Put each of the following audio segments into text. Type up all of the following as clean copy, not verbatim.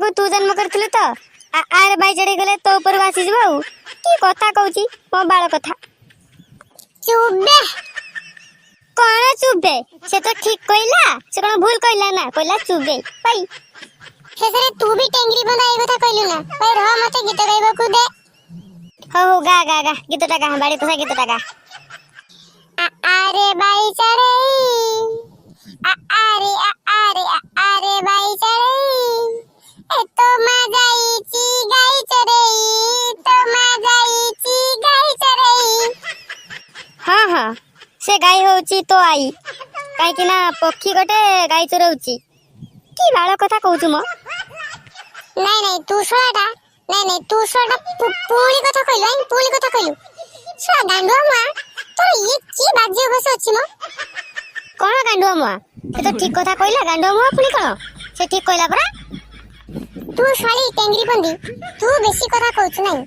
ଟାକୁ ତୁ ଜନ୍ମ କରିଥିଲୁ ତ? ଆରେ, ବାଇ ଚଢ଼େଇ ଗଲେ ତୋ ଉପରକୁ ଆସିଯିବ। ଆଉ କି କଥା କହୁଛି ମୋ ବାଳ କଥା। ଚୁବେ। କଣ ଚୁବେ? ସେ ତ ଠିକ କହିଲା। ସେ କଣ ଭୁଲ କହିଲା? ନା କହିଲା ଚୁବେ ଭାଇ। ଶେଷରେ ତୁ ବି ଟେଙ୍ଗରି ବନ୍ଧା ଏଇ କଥା କହିଲୁ ନା ଭାଇ? ରହ, ମତେ ଗୀତ ଗାଇବାକୁ ଦେ। ହଉ ହଉ, ଗା ଗା ଗା, ଗୀତଟା ଗା, ବାଡ଼ି ପୋଷା ଗୀତଟା ଗା। ଆ ଆରେ ବାଇ ଚଢ଼େଇ, ଆ ଆରେ, ଆ ଆରେ, ଆ ଆରେ ବାଇ ଚଢ଼େଇ, ଏ ତୋ ମା ଯାଇଛି ଗାଇ ଚରେଇ, ତୋ ମା ଯାଇଛି ଗାଇ ଚରେଇ। ହଁ, ସେ ଗାଈ ହଉଛି ତୋ ଆଈ, କାହିଁକି ନା ପକ୍ଷୀ ଗୋଟେ ଗାଈ ଚରଉଛି। କି ବାଳ କଥା କହୁଛୁ ମ? ନାଇଁ ନାଇଁ, ତୁ ଶଳାଟା, ନାଇଁ ନାଇଁ, ତୁ ଶଳାଟା ପୁଣି କଥା କହିଲୁ। I, ପୁଣି କଥା କହିଲୁ। ଶଳା ଗାଣ୍ଡୁଆ ମୁଆ, ତୋର ଇଏ କି ବାଜ୍ୟ ଅଭ୍ୟାସ ଅଛି ମ? କଣ ଗାଣ୍ଡୁଆ ମୁଆ? ସେ ତ ଠିକ କଥା କହିଲା। ଗାଣ୍ଡୁଆ ମୁଆ ପୁଣି କଣ? ସେ ଠିକ କହିଲା ପରା। ତୁ ଶାଳୀ ଟେଙ୍ଗରି ବନ୍ଦି, ତୁ ବେଶୀ କଥା କହୁଛୁ ନାଇଁ?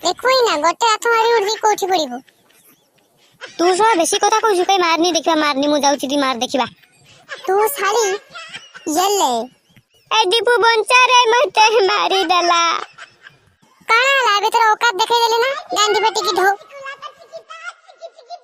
ଦେଖୁ ନା, ଗୋଟେ ହାତ ମାରି ଉଡି କୋଉଠି ପଡିବୁ। ତୁ ଶଳା ବେଶୀ କଥା କହୁଛୁ। କାଇଁ ମାରନି ଦେଖିବା, ମାରନି, ମୁଁ ଯାଉଛି ଦି ମାର ଦେଖିବା। ତୁ ଶାଳୀ ୟେଲେ। ଏ ଦୀପୁ, ବଞ୍ଚା ରେ, ମତେ ମାରିଦେଲା। କଣ ହେଲା ଏବେ? ତୋର ଔକାତ ଦେଖେଇଦେଲି ନା? ଗାଣ୍ଡି ଫାଟିକି ଢୋ।